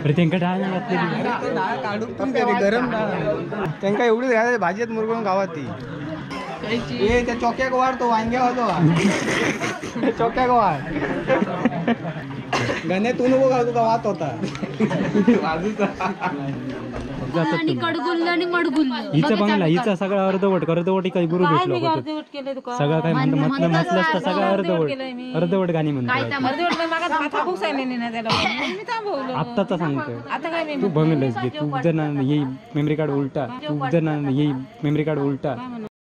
अरे त्यांका डाळ नाही घातलेली. डाळ काढून पण गरम डाळ त्यांका एवढी भाजीत मुरगळून गावात ती. ए त्या चोक्याक वाढ तो वांग्या होतो चोक्याक वाढ. गणे तू नको घाल तुका वात होता. आणि कडगुल्ल आणि मडगुल्ल. हिचा बंगला हिचा सगळा अर्धवट अर्धवट काही गुरु भेटलो सगळं काय म्हणतो म्हटलं म्हटलं तर सगळं अर्धवट अर्धवट गाणी म्हणतो. आत्ताच सांगतो तू बंगलच घे तू जर ये मेमरी कार्ड उलटा तू जर ये मेमरी कार्ड उलटा.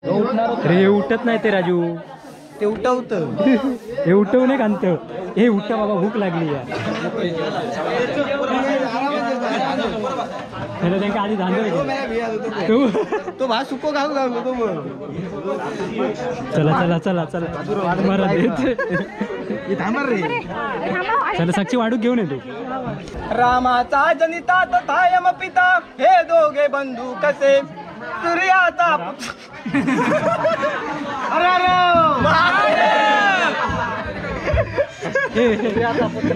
अरे उठत नाही ते राजू ते उठवत हे उठवू नाही कांत. हे उठ बाबा भूक लागली यार. त्याला त्यांका आधी धांदल तो भात सुको घालू घालतो तो. चला चला चला चला चला साक्षी वाढू घेऊन येतो. रामाचा जनिता तथा यम पिता हे दोघे बंधू कसे सूर्याचा. अरे अरे पुत्र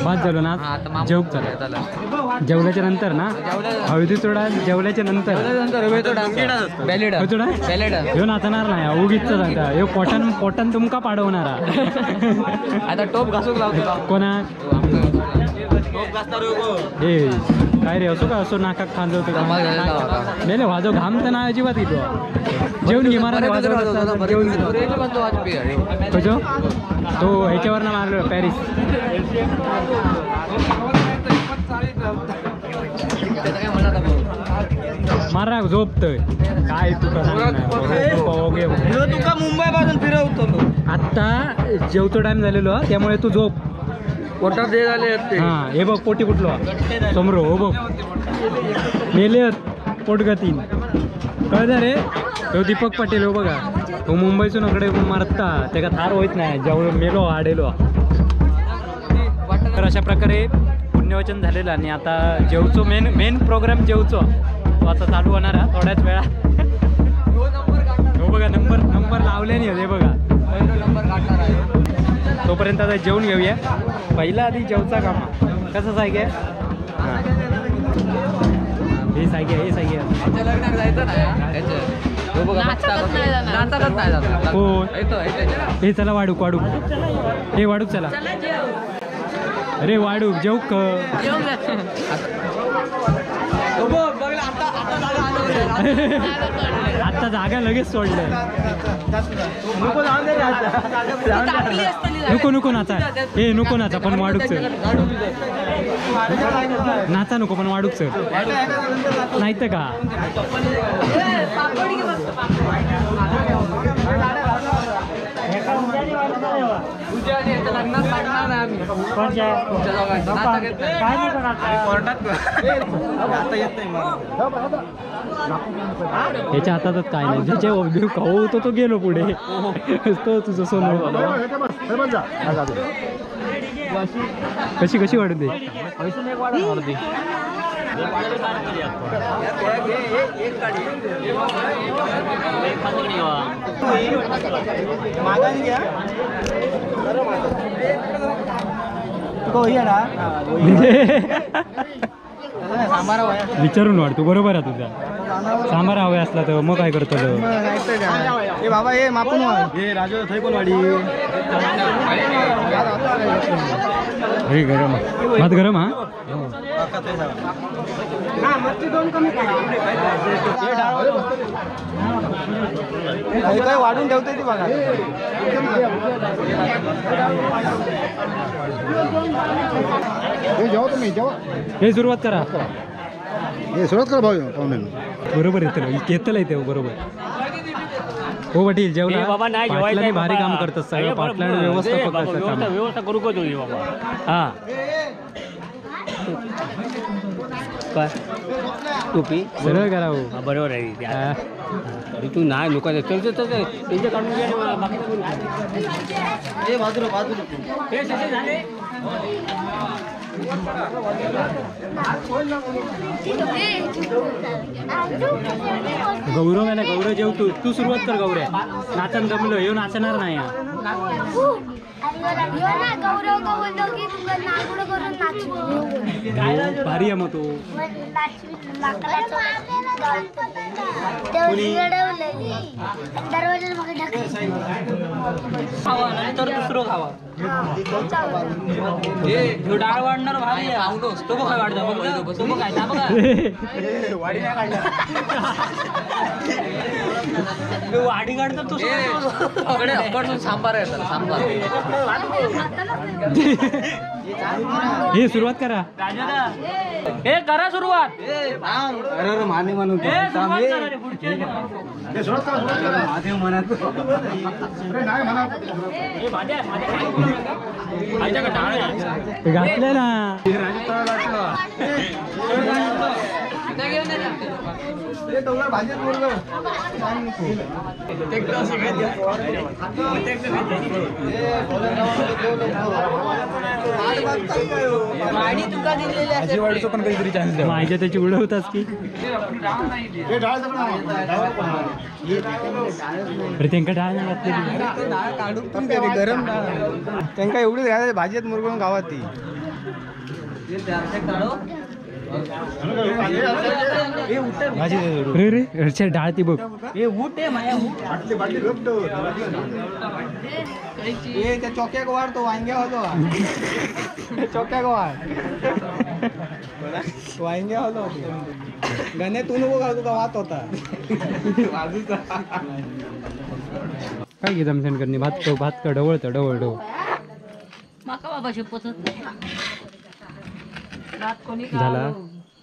भात झालो ना जेवक झालं. जेवल्याच्या नंतर ना हळदी चोडा जेवल्याच्या नंतर ह्यो नाचणार नाही उगीच सांगता. ह्यो पोटान पोटान तुमका पाडवणार. आता टोप घासूक लावतो कोणा हे काय रे असो का असो नाकाक खांजवतो नाही वाजव घाम तर नाही अजिबात येतो. जेवण घे मारा जेवण कसो तो ह्याच्यावर ना मारलो पॅरिस. मारा झोपतोय काय तुका तुका मुंबई पासून फिरवतो. आत्ता जेवतो टाइम झालेलो त्यामुळे तू झोप. पोटात दे झाले. हा हे बघ पोटी फुटलो समरो हो बघ मेले पोटगतीन कळलं रे. तो दीपक पाटील हो बघा तो मुंबईतून अकडे मारता त्याका थार होत नाही जेवढं मेलो आडेलो. तर अशा प्रकारे पुण्यवचन झालेलं आणि आता जेवचो मेन मेन प्रोग्राम जेवचो तो आता चालू होणार हा थोड्याच वेळा. हो बघा नंबर नंबर लावले नाही हे बघा. तोपर्यंत आता जेवण घेऊया. पहिला आधी जेवचा कामा कसं सायगे हे सायगे हे सायगे लग्नात जायचं ना हो हे चला वाढूक वाढूक हे वाढूक चला. अरे वाढूक जेवक आता जागा लगेच सोडलं. नको नको नाचा हे नको नाचा पण वाढूक सर नाचा नको पण वाढूक सर नाही तर का. ह्याच्या हातातच काय नाही ज्याच्या खाऊ होतो तो गेलो पुढे तो तुझं सोनं. कशी कशी वाढू दे विचारून वाढतो बरोबर आहे तुझा. सांबार हवे असला तर मग काय करतो बाबा हे मापून हे राजू थंय कोण वाडी हे गरम भात गरम हा काय वाढून ठेवते ती बघा. हे जेवा तुम्ही जेवा. हे सुरुवात करा. हे सुरुवात करा भाऊ पाहुण्यांना. बरोबर येतं घेतलं येते बरोबर. हो पाटील जेवला बाबा? नाही पाटलाने भारी काम करतात सगळं. पाटलाने व्यवस्था काम व्यवस्था करू का तुझी बाबा? हा काय टोपी सरळ करा हो. बरोबर आहे तू नाही लोक चल चल त्यांच्या काढून झाले. गौरव आहे ना, गौरव जेव तू. तू सुरुवात कर गौऱ्या. नाचन जमलं ह्यो नाचणार नाही. भारी आहे मग तो. नंतर दुसरं खावा. डाळ वाढणार भारी आहे. तो बघ काय वाढतो. तो बघ काय बघा वाडी काढतो तू. सांबार आहे सांबार. हे सुरुवात करा. हे करा सुरुवात. अरे माने म्हणून घातलं ना पण काहीतरी चान्स माझ्या त्याची उडवतास की. अरे त्यांका डाळ नाही घातलेली. डाळ काढून पण गरम डाळ त्यांका एवढी भाजीत मुरगळून गावात ती. रे रे अरे डाळ ती बघ. त्या चोक्याक वाढ तो वांग्या होतो. चोक्याक वाढ वांग्या होतो. गणे तू नको घाल तुका वात होता. काय घेत आमच्या करणे भात भात का ढवळतं ढवळ ढवळ. माका बाबा शपथ झाला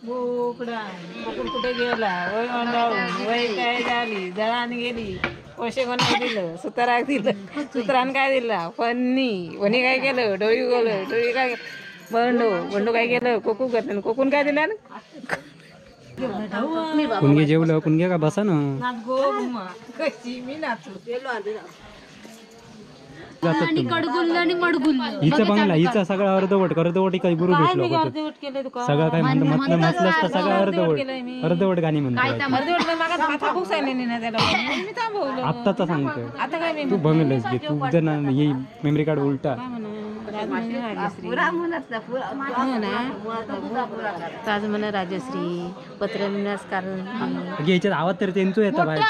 बोकडा बोकड कुठे गेला? वय मंडाळून वय काय झाली? जळान गेली. पैसे कोणाक दिलं? सुताराक दिलं. सुतारान काय दिला? फन्नी. फणी काय केलं? डोळी गेलं. डोळी काय बंडो बंडो काय केलं? कोकू करत कोकून काय दिला? कुणगे जेवलं कुणगे का बसा ना. कशी मी नाचू आणि कडगुल्ल आणि मडगुल्ल. हिचा बंगला हिचा सगळा अर्धवट अर्धवट काही गुरु भेटलो सगळं काय म्हणतो म्हटलं म्हटलं तर सगळं अर्धवट अर्धवट गाणी म्हणतो. आत्ताच सांगतोय तू बंगलच घे तू जर ये मेमरी कार्ड उलटा. राजश्री पत्र याच्यात आवाज तर त्यांचं येतात बाहेर.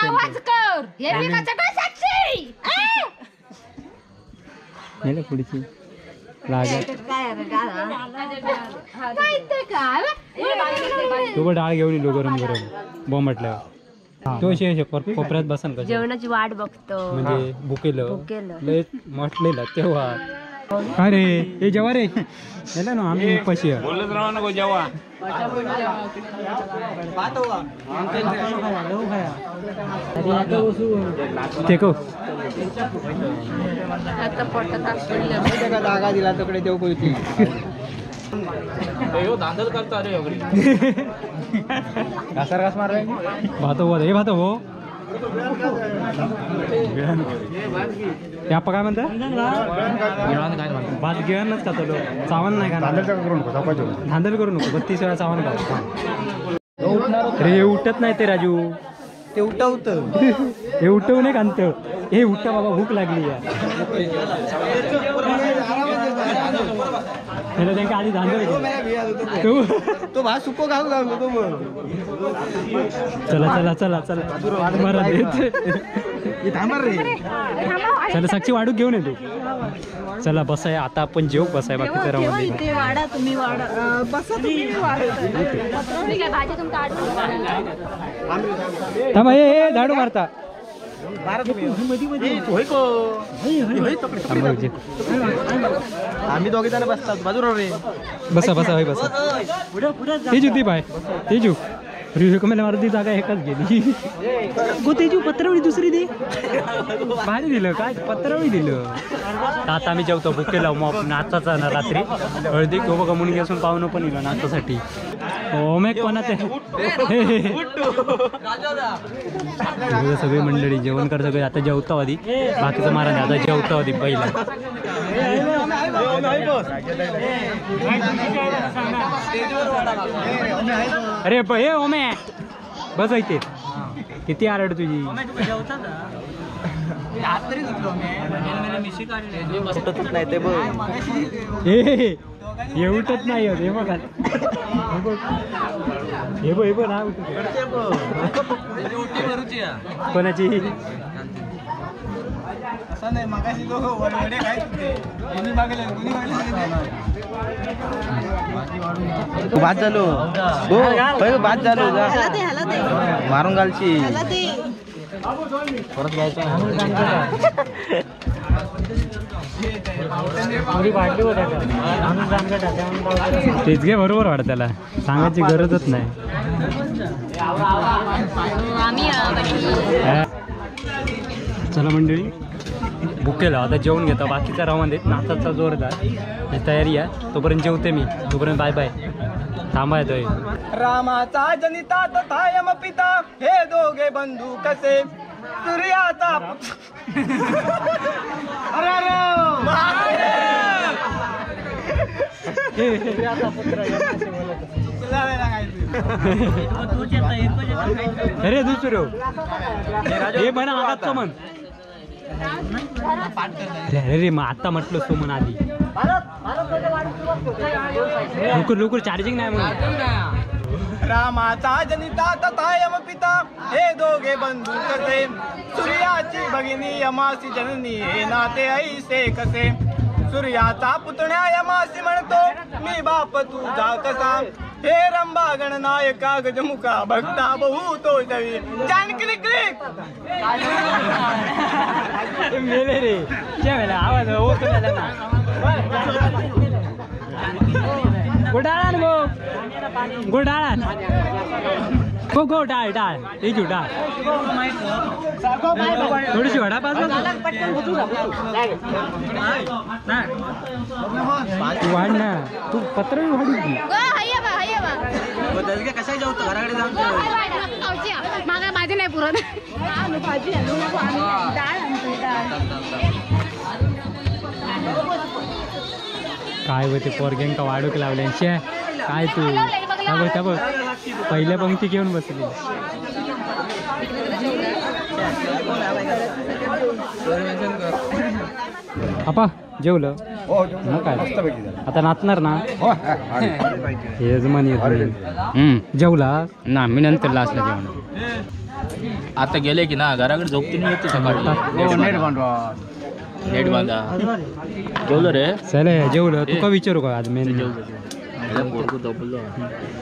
पुढची लागत तू डाळ घेऊन येलो गरम गरम बोंबटल्यावर. तो अशी कोपऱ्यात बसन का जेवणाची वाट बघतो म्हणजे भुकेलं लय म्हटलेलं तेव्हा. अरे हे जेव्हा रे ना आम्ही उपाशी बोलत राहू नको जेव्हा. जागा दिला तिकडे देव कोयती. धांदल करतो. अरे घासार घास मारलाय भात हो हे भात हो. ते आपण काय म्हणतात भात गिळणच खातो लोक. चावण नाही खाणार. धांदल करू नको. 32 वेळा चावण खातो. अरे हे उठत नाही ते राजू. ते उठवत हे उठवू नाही खात. हे उठत बाबा भूक लागली या. त्याला त्यांना आधी धांदल तो भात सुको घालू घालतो तो. चला चला चला चला बरं रे. चला साक्षी वाढू घेऊन येतो. चला बसाय आता आपण जेव बसाय बाकीचं राहून. थांबा हे झाडू मारता. आम्ही दोघे जण बसतात बाजूला रे. बसा बसा होय बसा. तेजू ती बाय तेजू रिव्ह्यू मारती जागा एकच गेली. गो तेजू पत्रावळी दुसरी दे. भारी दिलं काय पत्रावळी दिलं. आता आम्ही जेवतो बुकेला मग नाचाचा ना रात्री हळदी हो बघा मुलगी असून पाहुणं पण येईल नाचासाठी. हो मग कोणा ते सगळी मंडळी जेवण कर सगळे आता जेवतो आधी बाकीचं मारा नाही आता जेवतो आधी पहिला. अरे हे ओमे बस ऐते किती आरड तुझी. हे उठत नाही हे बघ हे बघ हे बघ ना कोणाची असं नाही. मागाशी लोक वडे खायत होते. कोणी मागले कोणी मागले बाद झालो हो बाद झालो मारून घालची परत घ्यायचं. तेच घे बरोबर वाटत त्याला सांगायची गरजच नाही. चला मंडळी बुकेला आता जेवण घेतो बाकीचा राऊंड देत नाचाचा जोरदार तयारी आहे तोपर्यंत जेवते मी तोपर्यंत बाय बाय. थांबा येतोय. रामाचा जनिता तथा यम पिता हे दोघे बंधू कसे सूर्याचा अरे अरे अरे दुसरं हे म्हणा आता म्हण. अरे अरे मग आता म्हटलं तो म्हण आधी लवकर लवकर चार्जिंग नाही म्हणून. रामाचा जनिता तथा यम पिता हे दोघे बंधू कसे सूर्याची भगिनी यमासी जननी हे नाते ऐसे कसे सूर्याचा पुतण्या यमासी म्हणतो मी बाप तुझा कसा हे रंबा गणनायका गजमुखा भक्ता बहु तो जवी जानकी क्लिक मेले रे आवाज होतो ना गोडाळा गो गोडाळा गो गो डाळ डाळ तेजू डाळ थोडीशी वडा पाच तू वाढ ना तू पत्र वाढ. माझे नाही पुरत. काय होते पोरग्यांका वाढूक लावले शे काय तू बघ बघ पहिल्या पंक्ती घेऊन बसली. आपा जेवलं मग काय आता नाचणार ना हेच म्हण येत. जेवला ना मी नंतर लास्टला जेवण. आता गेले की ना घराकडे झोपते नाही येते सकाळी. नेट बांधा. जेवलं रे चल जेवलं. तुका विचारू का आज मेन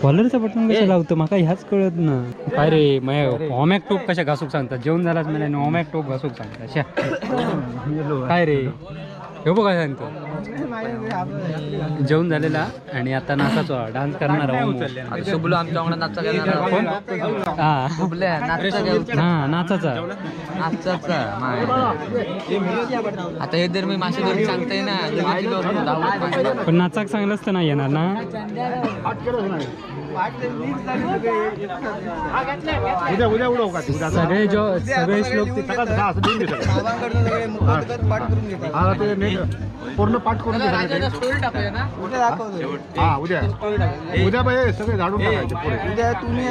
कॉलरचा बटन कसं लावतो माका ह्याच कळत ना. काय रे मग होमॅक टोप कशा घासूक सांगतात जेवण झालाच मला होमॅक टोप घासूक सांगतात. काय रे हे बघ काय सांगतो जेवण झालेला आणि आता नाचाचा डान्स करणार. हा नाचाचा आता हे तर मी मासे धरून सांगते ना पण नाचाक चांगलंच तर नाही येणार ना. सगळे जो सगळे श्लोक पूर्ण पाठ करून उद्या उद्या सगळे झाडून टाकायचे. उद्या तुम्ही